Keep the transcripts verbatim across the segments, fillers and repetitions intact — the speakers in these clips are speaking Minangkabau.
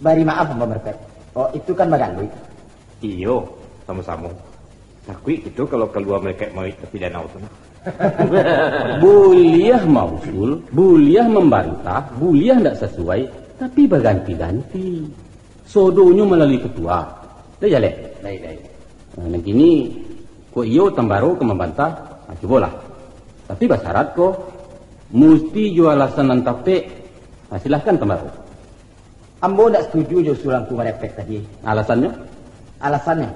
Bari maaf, Ambo Marepek. Oh, itu kan bagaluik. Iyo, samo-samo. Takuik kito kalau kalua malaikat mauik dari danau tu, nah. Buliah mausul, buliah mambantah, buliah ndak sasuai, tapi baganti-ganti. Sodonyo malalui ketua. Dah jaleh? Lai, lai. Nah, nan kini, kok iyo Tambaro ka mambantah, nah, cubolah. Tapi basyarat ko, musti jo alasan nan tapek. Nah, silahkan Tambaro. Ambo ndak setuju jo usulan Tuan Marepek tadi. Alasannyo? Alasannyo,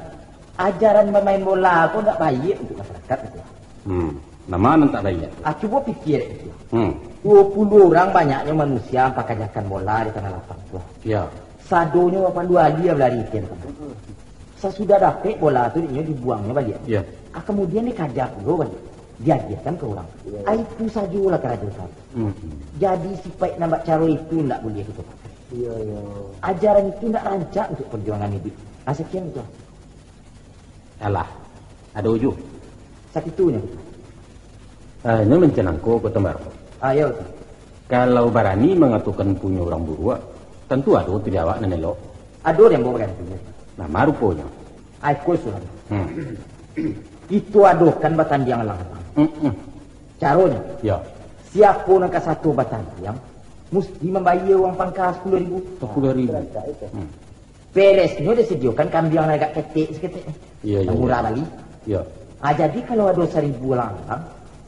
ajaran bamain bola ko ndak baiak untuak masyarakat, Ketua. Hmm, nan ma nan tak baiak? Ah, cubo pikia, Ketua. Hmm. Duo puluah urang banyaknyo manusia mapakajakan bola di tangah lapang tu. Yo. Sadonyo bapandu alia balari, Ketua. Sasudah dapek bola tu, inyo dibuangnyo baliak. Yo. Ah, kamudian dikaja pulo baliak, diagiahkan ka urang. Yo. Ah, itu sajolah karajo kami. Hmm. Jadi, sipaik nan bak caro itu ndak buliah kito pakai. Iyo, iyo. Ajaran itu ndak rancak untuak parjuangan iduik. Ah, sakian tu. Alah, ado uju. Sakitunyo, Ketua. Ah, inyo mancaliak ko, Tambaro. Ah, iyo, Ketua. Kalau barani mangatokan punyo urang buruak, tantu ado tu di awak nan elok. Ado di ambo bagantinyo. Nah, ma ruponyo? Ai, ko surang. Hmm. Kito adokan batandiang alang-alang. Mm-mm. Caronyo, yo, siapo nan ka sato batandiang, musti mambayia uang pangka sapuluah ribu. Sapuluah ribu. Hmm. Beresnyo disadiokan kambiang nan agak ketek saketek. Iyo, iyo, nan murah iyo. Bali. Iyo. Ah, jadi kalau ado saribu alang-alang,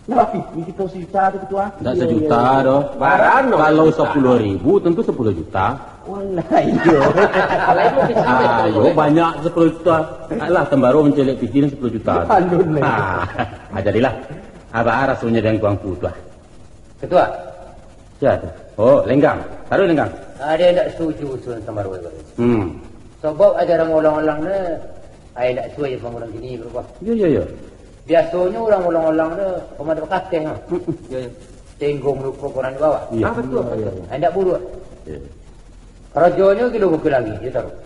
lah bapiti kito sajuta tu, Ketua. Ndak sajuta doh. Barano? Kalau sapuluah ribu, tantu sapuluah juta. Walah, iyo. Ah, iyo, banyak sapuluah juta. Alah, Tambaro mancaliak piti nan sapuluah juta. Alun, lai. Ah, ah, jadilah. Apo rasonyo dek angku-angku tu, ah? Ketua. Sia tu? Oh, Lenggang. Taruih, Lenggang. Ado ndak setuju usulan Tambaro tadi. Hmm. Sabab ajaran ulang-ulang ni, ai, ndak suai jo urang kini, bro. Yo, yo, yo. Biasonyo urang ulang-ulang ni pamain bakateh, ha. Mm-mm. Yo, yo. Tenggo maluko koran di bawah. Iyo. Ah, batua, iyo, batua. Iyo. Ai, ndak buruak. Iyo. Karajonyo gilo bukit langik, iyo taruih.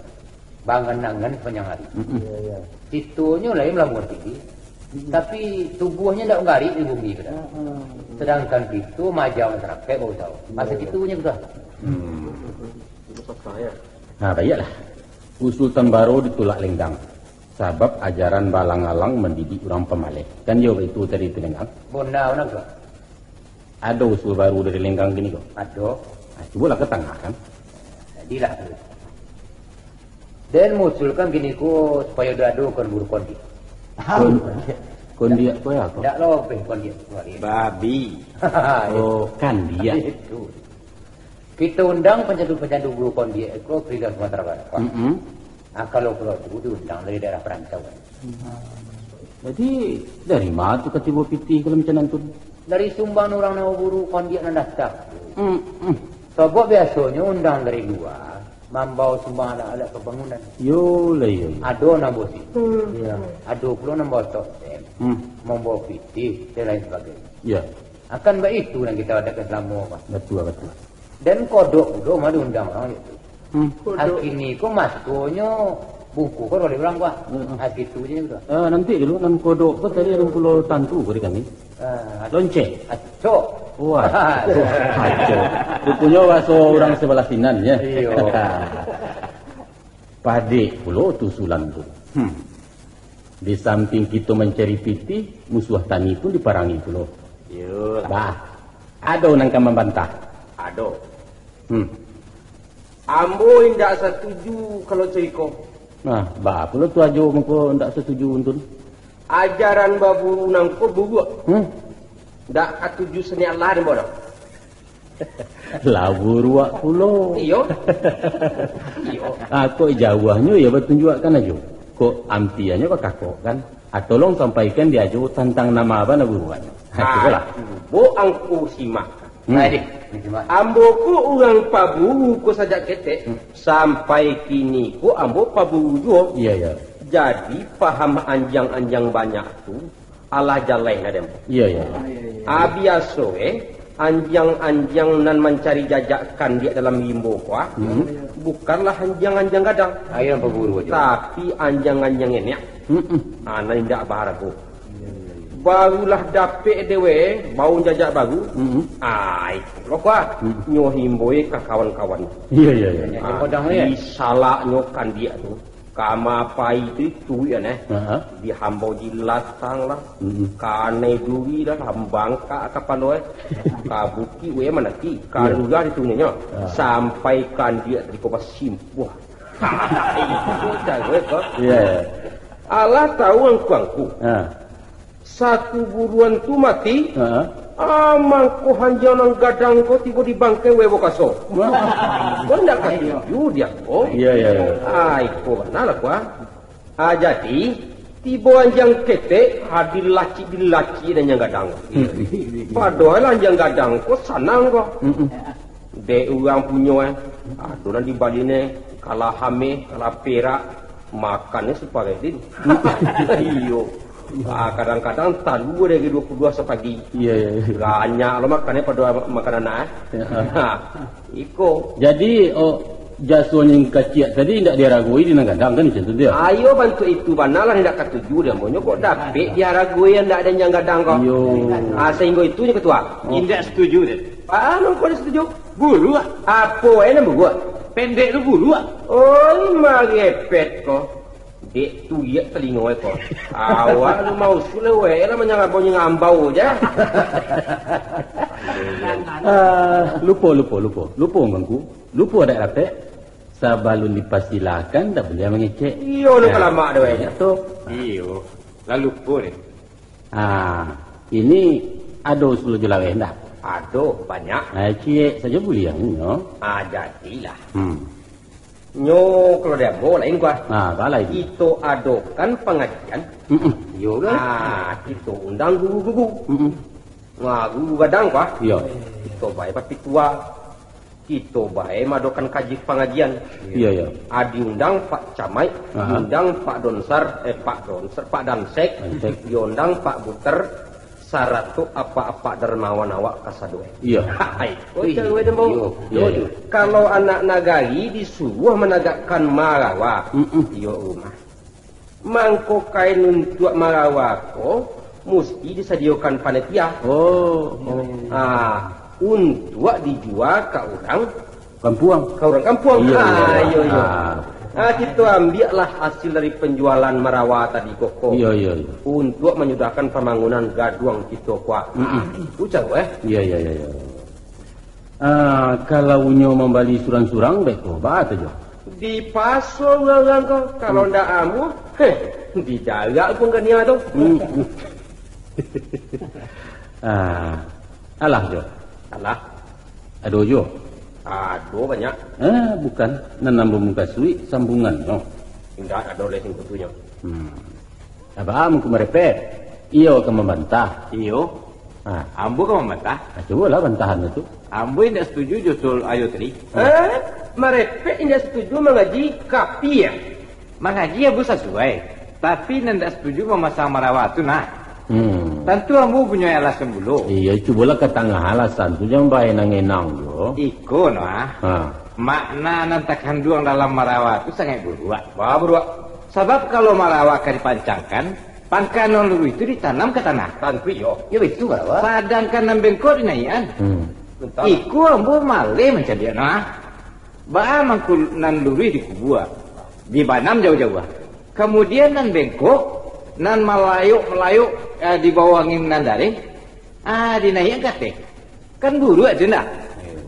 Baangan-angan sapanjang ari. Mm-mm. Iyo, iyo. Sitonyo lai malamun tinggi, mm-mm, tapi tubuahnyo ndak manggarik di bumi, Ketua. Mm-mm. Sadangkan kito maaja masyarakaik bausaho. Iyo, iyo. Asa kitunyo, Ketua. Hmm. Nah, baiaklah. Usul Tambaro ditulak Lenggang. Sabab ajaran baalang-alang mandidik urang pamaleh. Kan iyo baitu tadi tu, Lenggang? Bona, bona, Ketua. Ado usul baru dari Lenggang kini ko? Ado. Ah, cubolah ka tangah kan. Jadilah tu. Den mausulkan kini ko supayo diadokan buruak kondiak. Kon-, kondiak ko yo ko? Ndak lobeh kondiak tu, Adik. Babi. Oh, kandiak. Itu. Kito undang pancandu-pancandu buruak kondiak ko ka Sumatera Barat. Mm-mm. Ah, kalau pulo tu diundang dari daerah parantauan. Jadi, dari ma tu ka tibo pitih kalau macam nan tu? Dari sumbang urang nan baburu kondiak nan datang. Hmm, hmm. Sabab biasonyo undang dari lua, mambawa sumbang alat-alat pambangunan. Yo lah, yo, yo. Ado nan bawa situ. Hmm. Yo. Ado pulo nan bawa toksen, hmm, mambawa pitih, dan lain sebagainya. Yo. Akan baitu nan kito adakan salamo, Pak. Batua, batua. Dan kodok pulo mah diundang urang itu. Hmm. Kodok. Kini ko masonyo bungkuh ko oleh urang, Pak. Hmm. Ah, gitu je, gitu. Ah, nanti dulu, nan kodok ko tadi ado pulo tantu ko di kami. Ah, lonceng. Acok. Wah, acok. Ruponyo bahaso urang sabalah sinan, yo. Iyo. Padek pulo tu usulan tu. Hmm. Di samping kito mancari pitih, musuah tani pun diparangi pulo. Iyolah. Bah, ado nan ka mambantah? Ado. Hmm. Ambo indak satuju kalau cako iko. Nah, baa pulo tu Ajo mangko indak satuju, Untun? Ajaran baburu nangko buruak. Hmm. Indak katuju saniat lah dek ambo doh. Lah buruak pulo. Iyo. Iyo. Ah, kok jauahnyo iyo batunjuakkan Ajo. Kok ampianyo bakakok kan. Ah, tolong sampaikan di Ajo tantang nan ma bana buruaknyo. Ah, cubolah. Cubo angku simak. Hmm. Baik, deh. Ambo ko urang paburu ko sajak ketek, hmm, sampai kini ko ambo paburu juo. Iyo, iyo. Jadi, paham anjiang-anjiang banyak tu, alah jaleh lah dek ambo. Iyo, iyo. Ah, biaso, eh, anjiang-anjiang nan mancari jajak kandiak dalam rimbo ko, ah, hmm, bukanlah anjiang-anjiang gadang. Ayo, paburu Ajo. Tapi anjiang-anjiang enek. Hmm, hmm. Ah, nan indak bahargo. Barulah dapek dewe baun jajak baru. Mm-mm. Ah, itulah kuah. Mm. Nyo himboi ka kawan-kawan. Iya, iya, iya. Ah, disalaknyo kandiak tu. Kama pai tu cuik kan, eh. Aha. Di hambau jilatang lah. Mm-mm. Kanai duri lah, hambangkak kapalo, eh. Ka bukik we manaki, ka lurah ditunyo. Ah. Sampai kandiak tadi ko basimpuah. Itu caro ko. Iya, iya. Alah tahu angku-angku. Ah. Sakuburuan tu mati, ha? Ah, mangko hanjang nan gadang ko tibo di bangkai we bokaso. Wah. Ko ndak katuju dia ko. Iya, iya, iya. Ah, iko bana lah ko, ah. Ah, jadi, tibo hanjang ketek, ah, dilacik-dilacik dek hanjang gadang. Iya. Padohal hanjang gadang ko sanang ko. Mm-mm. Dek urang punyo, eh. Ado nan dibali ne, kalah ameh, kalah perak, makannyo suparetin. Iyo. Ah, kadang-kadang talua dari dua puluh dua sapagi. Iya, iya, iya. Banyak lo makannyo pado makan anak, eh. Ya. Nah, iko. Jadi, oh, jasonyo kaciak tadi indak diharagoi di nan gadang kan, macam tu dia? Ayo bantuak itu bana lah indak katuju dia, monyo kok dapek diharagoi yang indak ado yang gadang kok. Iyo. Ah, sehinggo itu nyo ketua. Oh. Indak setuju dia. Ah, mangko indak setuju. Buruak. Apo wae nan buruak? Pendek tu buruak. Oi, marepet ko. Dek tuyek talingo ko. Awak lu mausul wae lah manyangabau-nyangambau je. Ah, lupo, lupo, lupo. Lupo, Angku. Lupo dak dapek. Sabalun dipasilakan, dak buliah mangecek. Iyo, lu kalamak tu, eh. Iyo. Lah lupo ni. Ah, ini ado usul jo laweh ndak? Ado, banyak. Ah, ciek sajo buliah nyo. Ah, jadilah. Hmm. Nyo kalau di ambo lain kuah. Ah, baa lain? Kito adokan pangajian. Mm-mm. Iyo kan? Ah, kito undang guru-guru. Mm-mm. Nah, guru gadang kuah. Iyo. Kito bae bapitua. Kito bae maadokan kaji pangajian. Iyo, iyo. Ah, diundang Pak Camaik, aha, diundang Pak Donsar, eh, Pak Donsar, Pak Dansek, Dansek, diundang Pak Buter, sarato apak-apak darmawan awak kasadoe. Iyo. Hai. Iyo, iyo. Kalau anak nagari disuruah managakkan marawa, mm-mm, iyo rumah. Mangko kain untuak marawa ko musti disadiokan panitia. Oh, oh. Ah, untuak dijua ka urang kampuang. Ka urang kampuang. Iyo, ah, iyo, iyo. Ah. Ah, kito ambiaklah hasil dari penjualan marawa tadi ko. Iyo, iyo, iyo. Untuak manyudahkan pambangunan gaduang kito ko. Mm-mm. Ah, itu caro, eh. Iyo, iyo, iyo, iyo. Ah, kalau nyo mambali surang-surang, beko baa tu jo? Dipaso urang-urang ko, kalau ndak amuah, heh, didarak pun kania tu. Hmm. Ah, alah jo. Alah. Ado jo. Ado banyak. Ah, bukan. Nan ambo mukasuik sambungannyo. Indak ado lai singkutunyo. Hmm. Apo, Angku Marepet? Iyo ka mambantah. Iyo. Ah. Ambo ka mambantah. Ah, cubolah bantahan tu. Ambo indak setuju jo usul ayo tadi. Eh, Marepet indak setuju mangaji kapiah. Mangaji ambo sasuai, tapi nan indak setuju mamasang marawa tu nah. Hmm. Tantu ambo punyo alasan pulo. Iyo, cubolah ka tangah alasan tu, jan bae nan enang jo. Iko nah. Ha. Makna nan takanduang dalam marawa tu sangaik buruak. Baa buruak? Sabab kalau marawa ka dipancangkan, pangka nan luruih tu ditanam ka tanah. Tantu iyo. Iyo itu marawa. Sadangkan nan bengkok dinaiakan. Hmm. Iko ambo maleh mancaliak nah. Baa mangko nan luruih dikubua, dibanam jauah-jauah. Kamudian nan bengkok, nan malayok-malayok, eh, dibawo angin nan dareh, ah, dinaiakan ka ateh. Kan buruak tu ndak?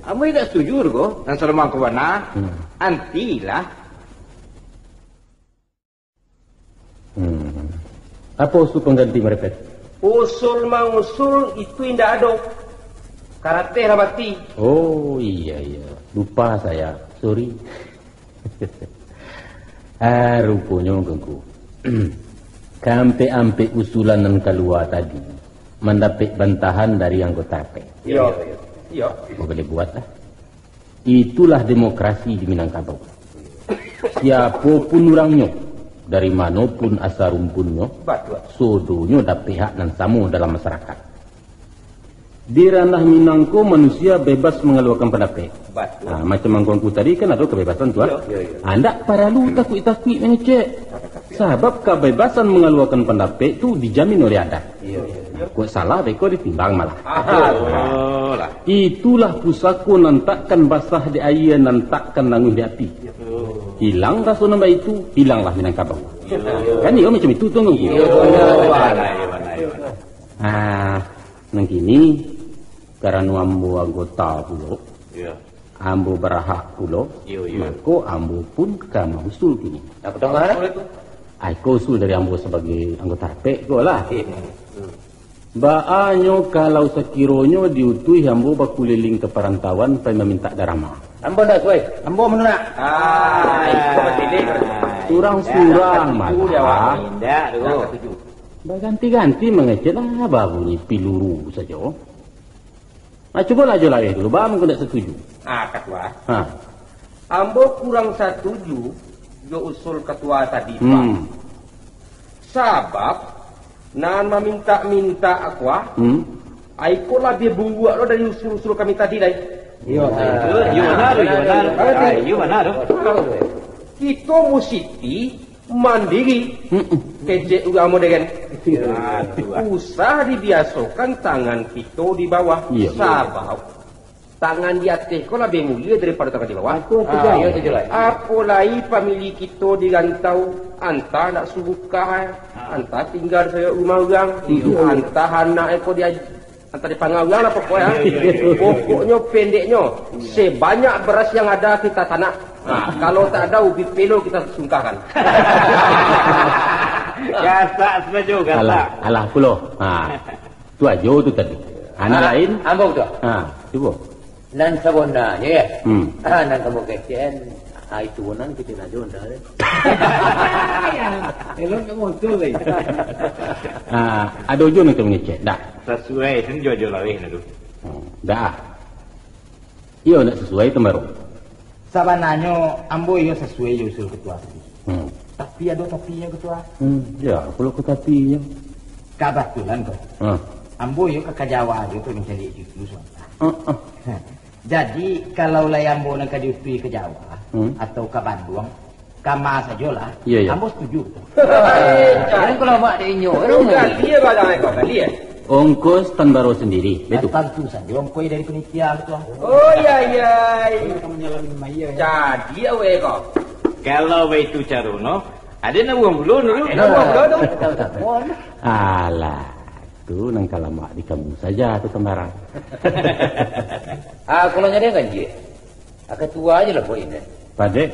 Ambo indak setuju tu ko, nan sadang mangko bana. Hmm. Antilah. Hmm. Apo usul pangganti Marepet? Usul mangusul itu indak ado. Karateh lah mati. Oh, iya, iya. Lupa saya. Sorry. Ah, ruponyo, Angku. Kaampek-ampek usulan nan kalua tadi mandapek bantahan dari anggota P. Iyo, iyo. Iyo. Boleh buatlah. Itulah demokrasi di Minangkabau. Siapo pun urangnyo, dari mano pun asa rumpunnyo, batua, sodonyo dapek hak nan samo dalam masarakat. Di ranah Minang ko manusia bebas mangaluakan pandapek. Batua. Nah, macam mangko Angku tadi kan ado kabebasan tu, ah. Iyo, iyo, iyo. Ah, ndak paralu takuik-takuik mangecek. Sabab kabebasan mangaluakan pandapek tu dijamin oleh adat. Iyo, iyo. Kok salah, beko ditimbang malah. Ah, oh, lah. Itulah pusako nan takkan basah di aia, nan takkan languih di api. Hilang raso nan baitu, hilanglah Minangkabau. Kan iyo macam itu tu, Ngku? Iyo, bana, iyo, bana, iyo, bana. Ah, nan kini, karano ambo anggota pulo, iyo, ambo barhak pulo, iyo, iyo, mako ambo pun ka mausul kini. Apo tu, Bang? Apo tu? Ah, iko usul dari ambo sabagai anggota rapek ko lah. Oke. Hmm. Baanyo kalau sakironyo diutuih ambo bakuliliang ka parantauan pai mamintak darama? Ambo ndak suai. Ambo manulak. Ah, iko batilik. Surang-surang malah. Indak tu. Baganti-ganti mangecek lah, babunyi piluru sajo. Ah, cubolah Ajo Laweh dulu, baa mangko ndak satuju? Ah, Katua. Ha. Ambo kurang satuju jo usul Katua tadi, Pak. Hmm. Sabab, nan mamintak-mintak ko, ah, hmm, ai ko labiah buruak lo dari usul-usul kami tadi lai. Iyo, iyo, bana tu, iyo, bana tu. Iyo, bana tu. Kito musiti mandiri. Mm-mm. Kecek urang moderen. Aduh. Usah dibiasokan tangan kito di bawah. Iyo. Sabab tangan di ateh ko labiah mulia daripado tangan di bawah. Batua tu, ah, Jai. Iyo tu, Jai. Apo lai pamili kito di rantau, antah nak surukah, antah tingga di sayok rumah urang, iyo, antah anak ko di Antah dipangau lah pokoknyo. Iyo, iyo, iyo. Pokoknyo, pendeknyo, sebanyak beras yang ada kita tanak. Nah, kalau tak ada, ubi pelo kita sungkahkan. Gasak sajo, gasak. Alah, alah pulo. Ha. Tu ajo tu tadi. Anak lain? Ambo tu. Ha, cubo. Nan sabonanyo, ya. Hmm. Ah, nan kamu kecekan, ah, itu nan kito nak jual dah. Elok nak muncul lagi. Ah, ado juo nan ka mangecek, dah. Sasuai sen jo Ajo Laweh tu. Hmm, dah. Iyo nak sasuai tu baru. Sabananyo ambo iyo sasuai jo usul ketua tadi. Hmm. Tapi ado tapinyo, Ketua. Hmm, ya, pulo ko tapinyo. Kabatulan ko. Hmm. Ambo iyo ka, ka Jawa jo tu mancari cucu sabanta. Hmm, hmm. Jadi, kalau lai ambo nan ka diutuih ka Jawa, hmm, atau ka Banduang, kama sajolah, iya, iya, ambo satuju tu. Jangan kalamak dek inyo, kan, Romo? Kalian balang ekor kalian. Ongkos tan baro sandiri, betul? Tantu sajo ongkos dari panitia tu. Oh, iya, iya. Kamu nyalamin Maya, ya? Jadi, awak ekor. Kalau baitu caro no, ado nak buang bulu dulu. Ado nak buang bulu tu. Tahu, tahu. Alah, tu nan kalamak di kamu saja tu, Tambarang. Ah, kalau nyari kan, Jik? Ah, ketua aja lah poin, eh. Padek,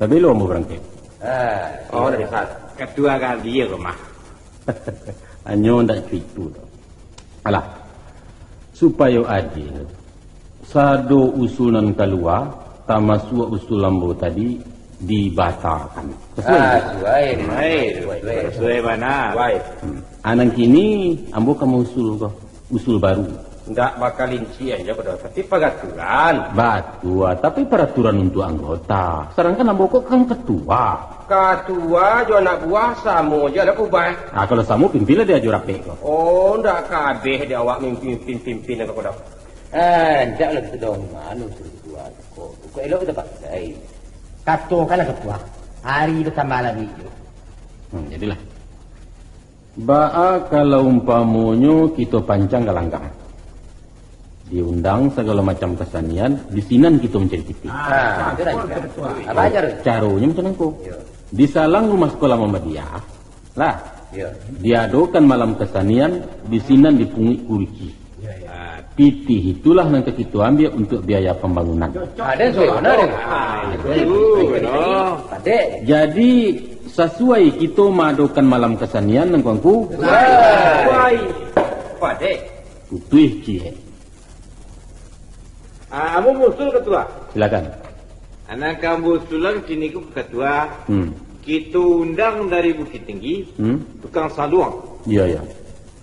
babilo ambo barangkek? Ah, oh, iyo. Dari Fat. Ketua kali ya, kok, mah. Hanyo ndak cuitu doh. Alah, supayo adil, sado usul nan kalua, tamasuak usul ambo tadi, dibatakan. Sasuai? Ah, sasuai. Sasuai, sasuai. Sasuai bana. Sasuai. Hmm. Ah, nan kini, ambo ka mausul ko. Usul baru. Ndak bakalincian jo, Ketua, tapi paraturan. Batua, tapi paraturan untuak anggota. Sadangkan ambo ko kan ketua. Ketua jo anak buah samo jo lah ubah. Ah, kalau samo, pimpinlah di Ajo Rapek ko. Oh, ndak kabeh di awak mimpin-pimpin ko doh. Ah, ndak lah, Ketua, mano suruh ketua ko. Kok elok kita pakai. Katokanlah, Ketua. Hari batambah lagi jo. Hmm, jadilah. Baa kalau umpamonyo kito pancang ka langgang? Diundang sagalo macam kasanian, di sinan kito mancari pitih. Ah, itu dah. Apo caro? Caronyo macam mangko. Iyo. Di salang rumah sekolah Muhammadiyah, lah. Iyo. Diadokan malam kasanian, di sinan dipunguik kuriki. Ah, pitih itulah nan ka kito ambiak untuak biaya pambangunan. Ah, den suai bana, den. Ah, itu, benar. Padek. Jadi, sasuai kito maadokan malam kasanian, Angku-angku? Sasuai. Padek. Putuih ciek. Ah, ambo mausul, Ketua. Silakan. Anak ambo usulan kini ko, Ketua. Hmm. Kito undang dari Bukittinggi, hmm, tukang saluang. Iya, iya.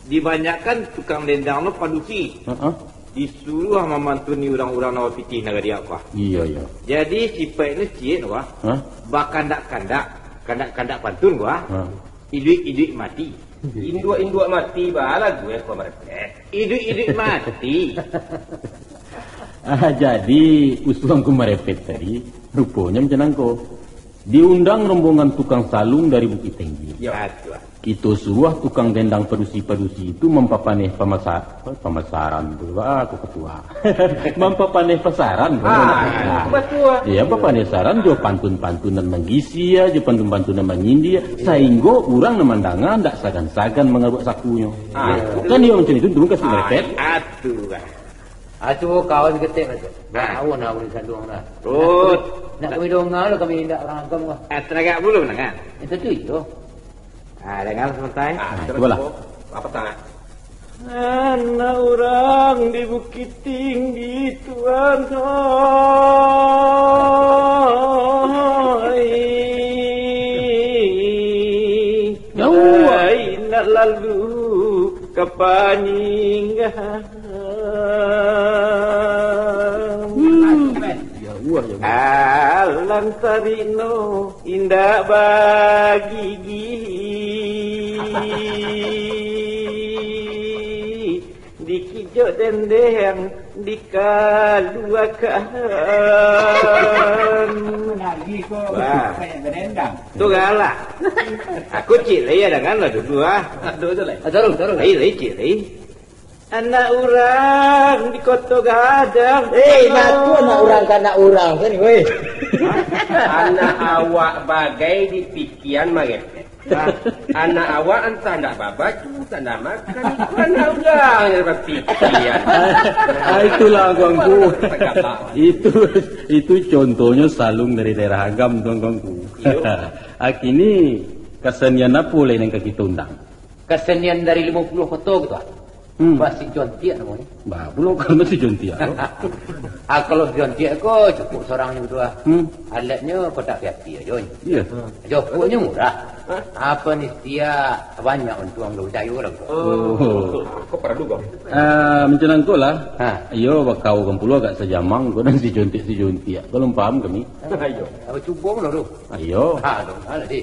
Dibanyakan tukang dendang no padusi. Heeh. Disuruah mamantuni urang-urang nan bapitih nagari ko. Iya, iya. Jadi, sipaiknyo ciek no, Bah. Hah? Bakandak-kandak, kandak-kandak pantun ko, Bah. Hah. Iduik-iduik mati. Induak-induak mati, baa lagu, eh, ko marepet. Iduik-iduik mati. Ah, jadi, usulan ko marepet tadi, ruponyo macam nangko. Diundang rombongan tukang saluang dari Bukittinggi. Yo. Atuh. Kito suruah tukang dendang padusi-padusi itu mampapaneh pamasa-, apa, pamasaran tu, ah, ko ketua. Mampapaneh pasaran. Ah, nah, batua. Iyo, papaneh pasaran jo pantun-pantun nan manggisia, jo pantun-pantun nan manyindia, sainggo urang nan mandanga ndak sagan-sagan mangaruak sakunyo. Ah. Kan iyo macam itu, tu kasih merepet. Atuh, ah. Atuh, kawan ketek lah tu. Ah. Bahawa nak urang sanduang lah. Rut. Nak kami donga lah, kami indak ragam lah. Ah, teragak belum, nah, kan? Itu tu iyo. Ah, danga sebentar, eh. Ah, nah, cubo lah. Apa tak? Anak urang di Bukittinggi, Tuan, oi. Jauah. Ai, nak lalu ka Paninggahan. Hmm. Jauah, jauah. Alang tarikno indak bagigi. Dikijok dendeng dikaluakan. Lagi ko. Wah. Banyak berendang. Tu galak. Aku cik lai, dangan lah dulu, ah. Aduh, tu lai. Ah, taruh, taruh. Lai, lai, cik lai. Anak urang di Koto Gadang. Eh, ngaku anak urang ka anak urang tadi, weh. Anak awak bagai di pikian, Maget. Nah, anak awak antah ndak babaju, antah ndak makan, itu anak urang nan bapikian. Ah, itulah, Angku. Itu, itu contohnyo salung dari daerah Agam tu, Angku. Iyo. Kini, kasenian apo lai nan ka kito undang? Kasenian dari limo puluah koto gitu, ah. Hmm. Basi jontiak namonyo. Bah, pulo kalau basi jontiak tu. Ah, kalau jontiak ko cukup sorang nyo tu, ah. Hmm. Alatnyo kotak piati ajo. Iyo. Jokoknyo murah. Hah? Apa ni setia banyak untuang tu, cayo lah ko. Oh. Ko paradu ko. Ah, macam nangko lah. Ha. Iyo, bakau kan pulo agak sajamang ko nan si jontiak, si jontiak. Kalau paham kami. Iyo. Apa cubo pulo tu? Ayo. Ha, tu. Ha, lah, di.